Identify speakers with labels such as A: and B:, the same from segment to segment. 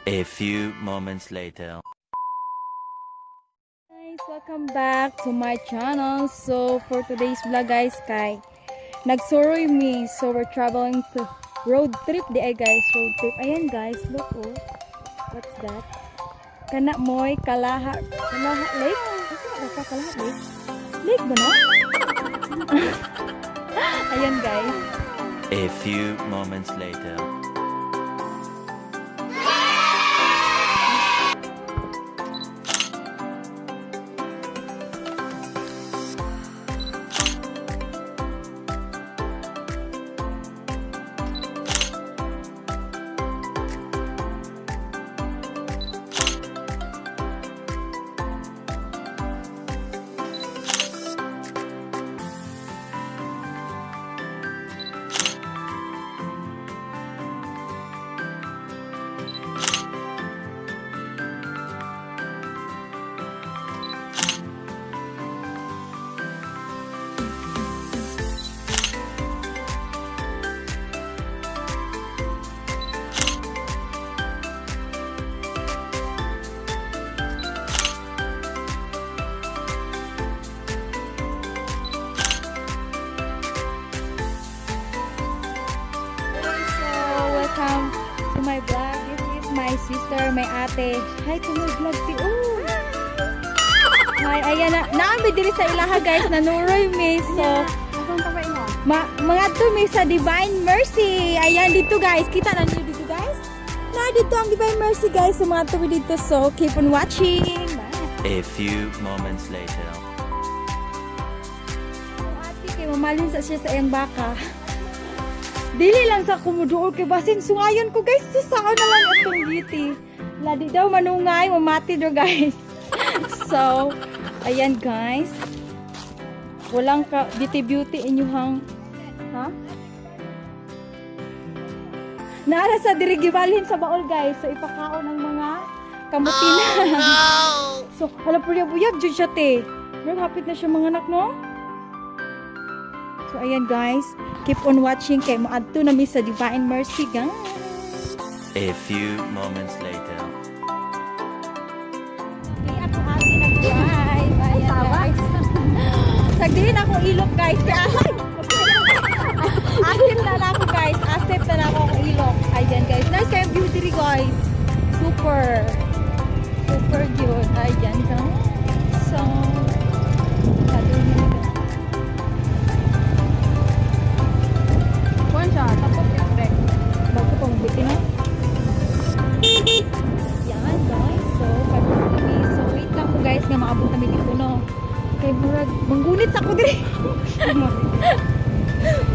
A: A few moments later.
B: Guys, welcome back to my channel. So for today's vlog, guys, kay nagsuroy mi. So we're traveling to road trip di ay, guys, road trip. Ayan, guys, look, oh. What's that? Kana moy Kalaha Kalaha Lake? Asa na ka Kalaha Lake? Lake ba na? Ayan, guys.
A: A few moments later.
B: So, welcome to my vlog. This is my sister, my ate. Hi to my vlog, ti. Oh! Hi, ayan na. Naami diri sa ilaha, guys. Nanuroy mi. So, mga mi sa Divine Mercy. Ayan, dito, guys. Kita na niyo dito, guys? Na dito ang Divine Mercy, guys. So, mga mi dito. So, keep on watching. Bye.
A: A few moments later.
B: Ate, kay mamalin sa siya sa iyang baka. Dili lang sa kumuduol kay basin sungayon ko, guys, susao na lang itong beauty. Ladi daw manungay, mamati daw, guys. So, ayan, guys. Walang ka beauty beauty inyuhang, ha? Naara sa diri gibalhin sa baol, guys. So ipakaon ang mga kamutina. So, hala buyag jud siya, te. Pero hapit na siya mga anak, no? So ayan, guys, keep on watching kay moadto na mi sa Divine Mercy, guys.
A: A few moments later.
B: Okay, ako ate nag-drive. Ayan, guys. Sagdihin ako ilok, guys. Kaya ay! Asip na lang ako, guys. Asip na lang ako ilok. Ayan, guys. Nice kayo beauty rin, guys. Super. Super cute. Ayan, guys. So, kadulog na guys.
C: Kuan siya, tapos i-trek.
B: Bago pang buti na. Yan, guys. So, padulong kami. So, wait lang po, guys, nga maabot kami dito, no? Kay murag, manggunit sa ko diri.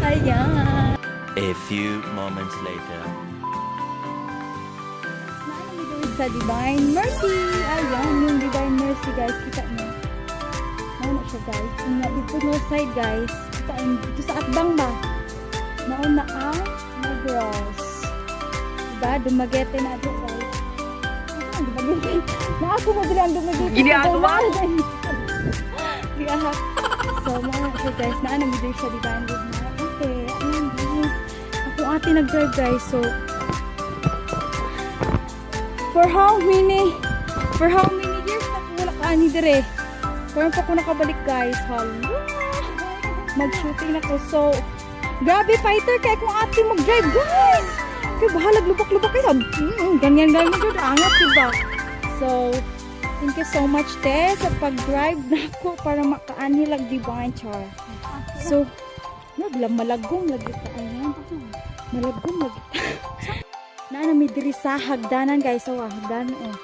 B: Ayan.
A: A few moments later.
B: Naano mi diri sa Divine Mercy. Ayan, yung Divine Mercy, guys. Kita niyo. Nauna siya, guys. Nga, dito no side, guys. Kita niyo. Dito sa atbang ba? Nauna ang Negros. Diba? Dumaguete na ito, guys. Ano ang Dumaguete? Na ako mo dili ang Dumaguete.
C: Ginagawa?
B: Giahak. So, mga siya, guys. Naano mi diri sa Divine with my ate. Ayan, guys. Ako ate nag-drive, guys. So, for how many years na ko wala ka ani dire? Karon pa ko nakabalik, guys. Hala. Mag-shooting ako. So, grabe fighter kay kung ate mag-drive, guys. Kay bahalag lubak-lubak kayo. Ganyan ganyan jud angat diba? So, thank you so much, te, sa pag-drive nako para makaani lag Divine Char. So, nagla malagom lagi ta, ayan. Malagom lagi ta. Naa mi diri sa hagdanan, guys. So, hagdan, oh.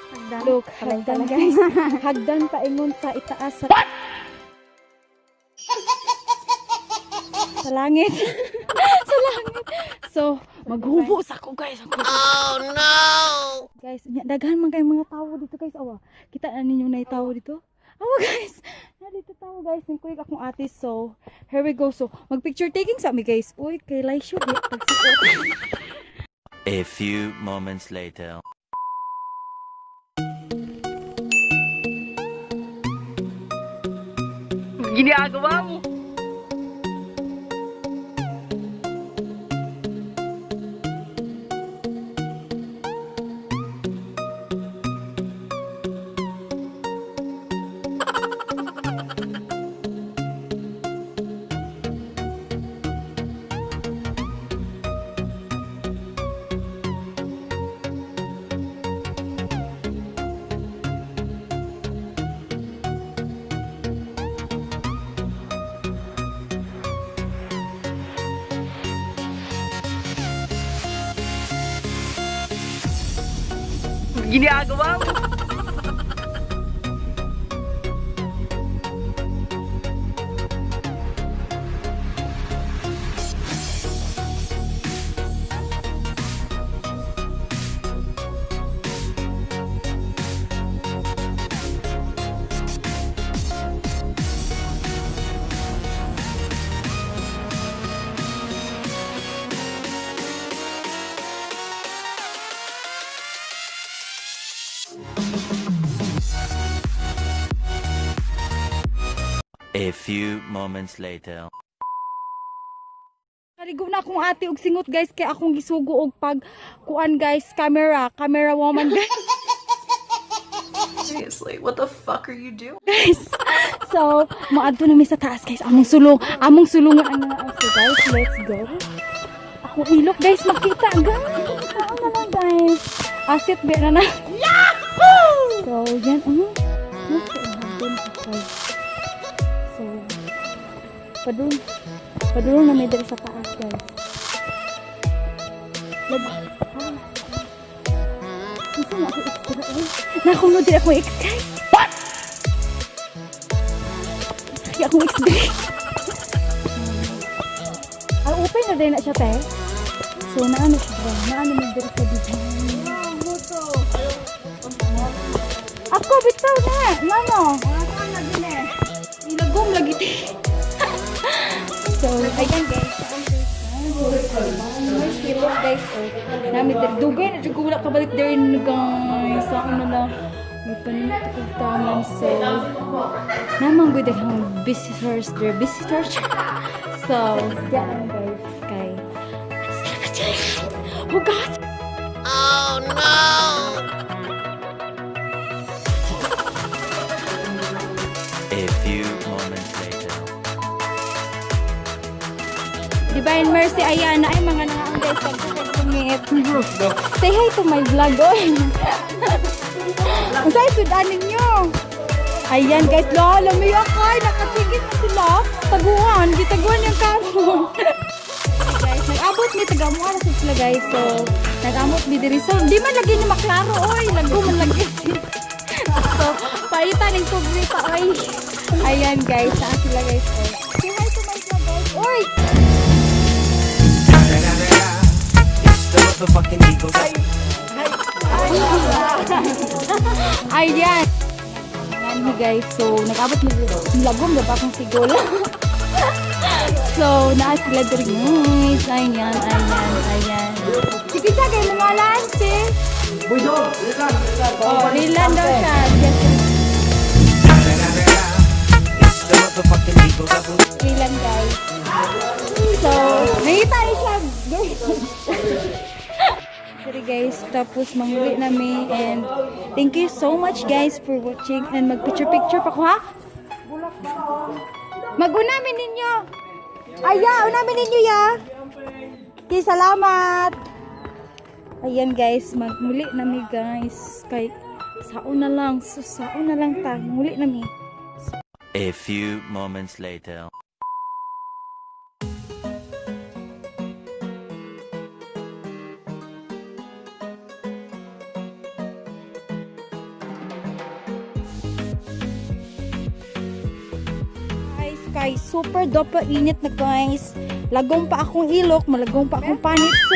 B: Look, hagdan, guys. Hagdan paingon sa itaas sa langit. Sa langit. So, maghubo sa ko, guys. Oh no. Guys, nya, daghan man kay mga tao dito, guys. Awa, kita na ninyo na tao dito. Awa, guys. Na dito tao, guys. Ning kuy akong ate. So, here we go. So, mag picture taking sa mi, guys. Uy, kay Laisho di pagsikot.
A: A few moments later.
C: Ginagawa mo. Ginagawa mo?
A: A few moments later.
B: Kaligo na akong ate og singot, guys, kay akong gisugo og pag kuan, guys, camera, camera woman, guys.
D: Seriously, what the fuck are you doing?
B: Guys. So, moadto na mi sa taas, guys. Among sulong, among sulungan ang mga. So guys, let's go. Akong ilok, guys, makita, guys. Ano na lang, guys. Asit ba na na. Yahoo! So, yan ano. Nasa hagdan ako. So, padung padung na mi diri sa taas, guys. Lag ah. Isa na ako extra eh. Nakulod din ako ex, guys. What? Sakit akong ex diri. Ah, open na din na siya, te. So, naano siya ba? Naano mo diri sa design? Ako, bitaw na! Ngano? Ilagom lagi, te. So, ayan, guys. Silok, guys. Oh. Nami diri. Dugay na jud ko wala kabalik diri no, guys. Sa ano lang. May panimit kog taman. So, namang good ang visitors there. Visitors. So, yan, guys. Kay. Oh God!
D: Oh no!
A: A few moments later.
B: Divine Mercy, ayan na ay mga nangaang, guys. Pagkakagumit. Say hi to my vlog, oy. Ang say, sudan ninyo. Ayan, guys, lolo, may akay, nakatigit na sila. Taguan, gitaguan yung kamon. Guys, nag-abot mi taga-amuan na sila, guys. So, nag-amot mi diri. So, di man lagi ni maklaro, oy. Lago man lagi. So, paitan ng tubig pa, oy. Ayan, guys, saan sila, guys, oy. Say hi to my vlog, guys. Oy!
E: It's the motherfucking Eagle.
B: Ayan. Ayan ni, guys. So, nag-abot ni lagom na ba akong sigol. So, naa sila diri, guys. Ayan, ayan, ayan. Sige siya, kayo mga si. Oh, Rilan daw siya. Yes,
E: It's the motherfucking Eagle Double.
B: Rilan, guys. So, nakita ni siya. Sorry, guys, tapos manguli nami and thank you so much, guys, for watching and mag picture picture pa ko ha. Magunamin ninyo. Aya, unamin ninyo ya. Okay, salamat. Ayan, guys, magmuli nami, guys. Kay saon na lang, so saon na lang ta. Muli nami.
A: A few moments later.
B: Guys, kay super duper init na, guys. Lagong pa akong ilok, malagong pa akong panit. So,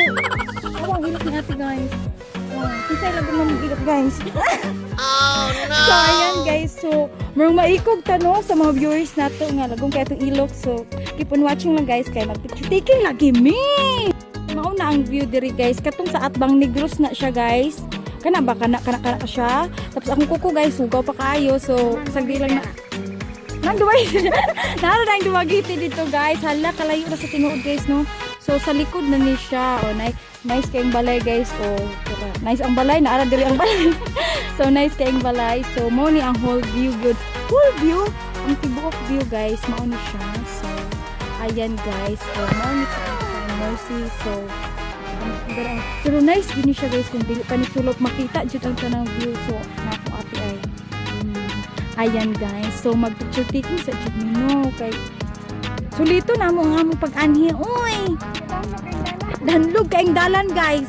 B: awang ilok ni ate, guys. Oh, kinsa lagong na ilok, guys? Oh no. So ayan, guys, so marong maikog tano sa mga viewers nato nga lagong kay atong ilok. So keep on watching lang, guys, kay mag picture taking lagi mi. Mao na ang view diri, guys. Katong sa Atbang Negros na siya, guys. Kana ba kana kana kana siya. Tapos akong kuko, guys, hugaw pa kaayo. So sagdi lang na nang duway. Naro na ang duwagiti dito, guys. Hala, kalayo na sa tinuod, guys, no. So sa likod na ni siya. Oh, nice, nice kayong balay, guys. Oh, tara. Nice ang balay, naara diri ang balay. So nice kayong balay. So mo ni ang whole view good. Whole view, ang tibuok view, guys, mao ni siya. So ayan, guys. Oh, mao ni siya ang Mercy. So pero nice din ni siya, guys, kung dili pa ni sulop makita jud ang tanang view. So na akong ate ay ayan, guys. So mag picture taking sa jud mi no kay sulito na mo nga mo pag-anhi. Uy! Danlog kaing dalan, guys.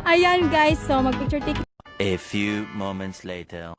B: Ayan guys, so mag-picture take.
A: A few moments later.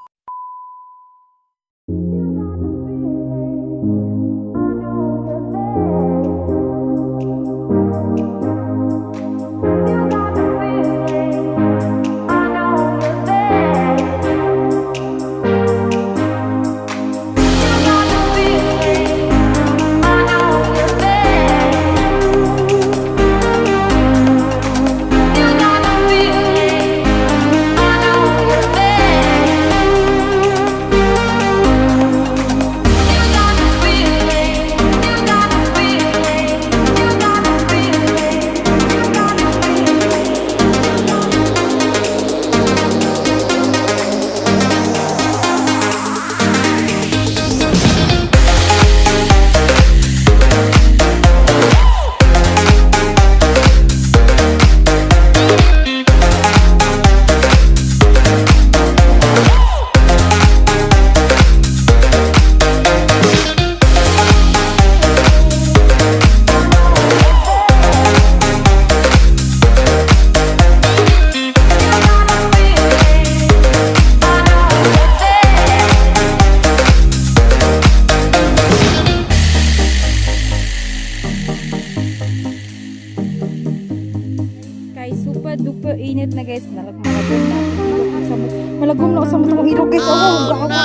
B: Kay super duper init na guys. Malagom na ako sa malagom na ako sa mata ilog guys. Oh, gaba.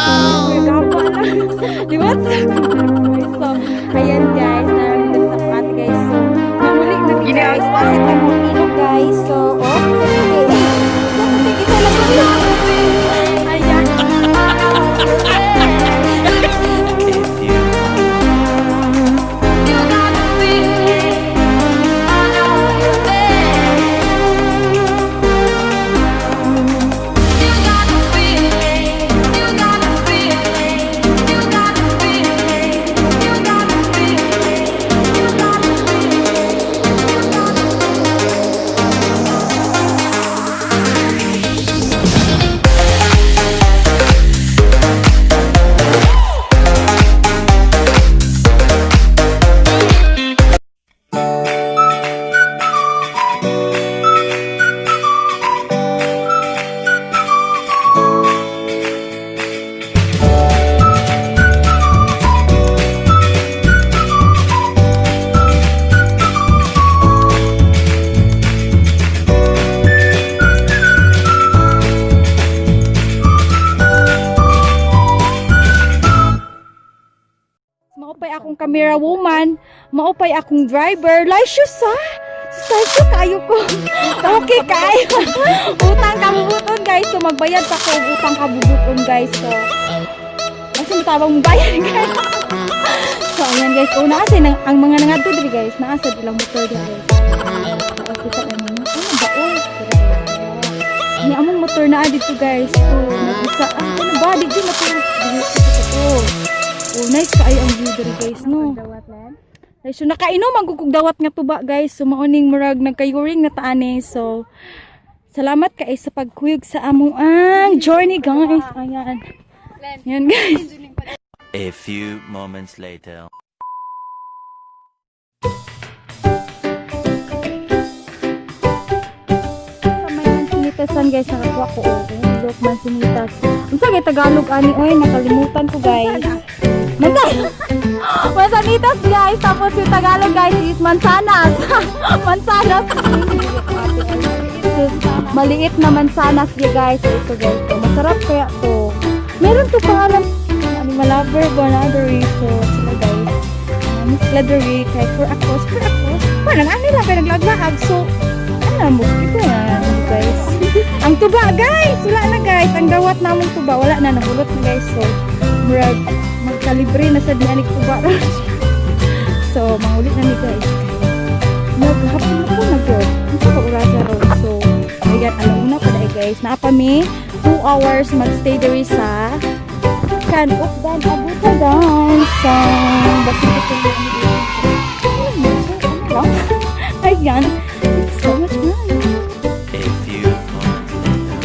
B: Gaba na. Di ba? So, ayan guys, naramdaman sa Makati guys. So, namuli na mi guys. Pasit na mong ilog guys. So, oh, sa puti. Sa puti, isa lang ko. Ayan.
A: A few
B: Maupay akong camera woman, maupay akong driver. Licious ha? Licious kayo ko. Okay kayo. Utang kabubuton guys. So magbayad pa ko og utang kabubuton guys. So kasi matabang bayad guys. So ayan guys. Oh, naasa nang ang mga nangadto diri guys. Naasa ilang motor diri guys. Oo, kita na ninyo. Ano ba oy? Ni among motor na dito guys. To nag-isa. Ah, ano ba? Di jud motor. Dili ito. Oh, nice kaayo ang view diri guys, no. Ay, so nakainom ang gugug dawat nga tuba guys. So maoning murag nagkayuring na taani. So salamat kay sa pagkuyog sa among ang journey guys. Ayan. Yan guys.
A: A few moments later.
B: Sa may mansinitasan guys, nakakuha ko oh. Look, mansinitas. Unsa kay Tagalog ani oy, nakalimutan ko guys. Mansa Mansanitas guys, tapos yung Tagalog guys is mansanas. Mansanas. Sus, maliit na mansanas niya guys. So, ito guys, oh, masarap kaya to. Meron to pangalan ano malaber bonadori. So sila guys. Miss Leathery kay for across for across. Parang ano lang kay naglaglaag. So ano mo ito na guys. Ang tuba guys, wala na guys. Ang dawat namong tuba wala na, nahulot na guys. So murag magkalibre na sad ni tuba. So mangulit na ni guys. Maghapon-hapon na gyud. Unsa ka orasa ron? So ayan, alauna pa dai guys. Naa pa mi 2 hours magstay diri sa kan updan abutan. So basta gusto niyo ni dito. Ano lang? Ayan. Thank you so much guys.
A: A few moments later.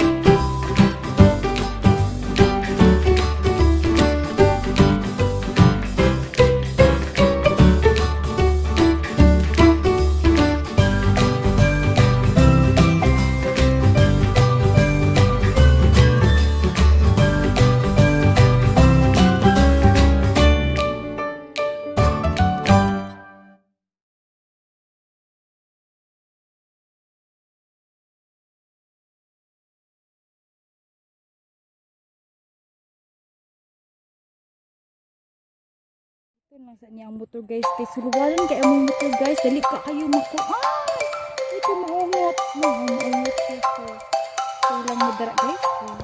B: Ito lang sa niya ang motor, guys. Kay suluwalan kay among motor, guys. Dali ka kayo mako. Ay! Ito maungot. Maungot siya. So, so lang mo dara, guys. So,